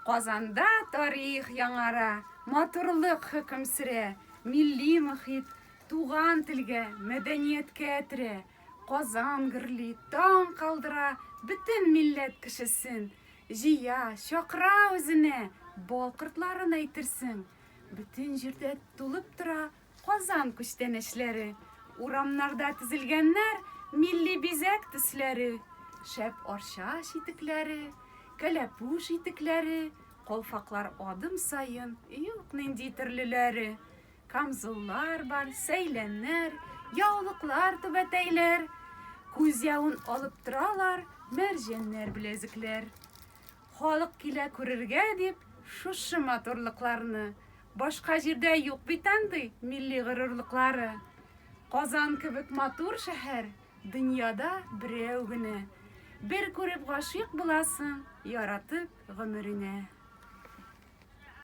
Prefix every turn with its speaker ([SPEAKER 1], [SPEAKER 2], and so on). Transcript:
[SPEAKER 1] Казанда тарих яңара, матурлык хөкем сөрә, милли мохит туган телгә, мәдәнияткә төрә. Казан гөрли, таң калдыра бөтен милләт кешесен. Җыя, чакыра үзенә, бал кортларын әйтерсең. Бөтен җирдә тулып тора Казан күчтәнәчләре. Урамнарда тезелгәннәр милли бизәк төсләре. Шәп Арча читекләре, кәләпүш итекләре, калфаклар адым саен, юк нинди төрлеләре. Камзуллар бар, сәйләннәр, яулыклар, түбәтәйләр. Күз явын алып торалар мәрҗәннәр, беләзекләр. Халык килә күрергә дип шушы матурлыкларны. Башка җирдә юк бит андый милли горурлыклары. Казан кебек матур шәһәр дөньяда берәү генә. Бер күреп гашыйк буласың, яратып гомереңә.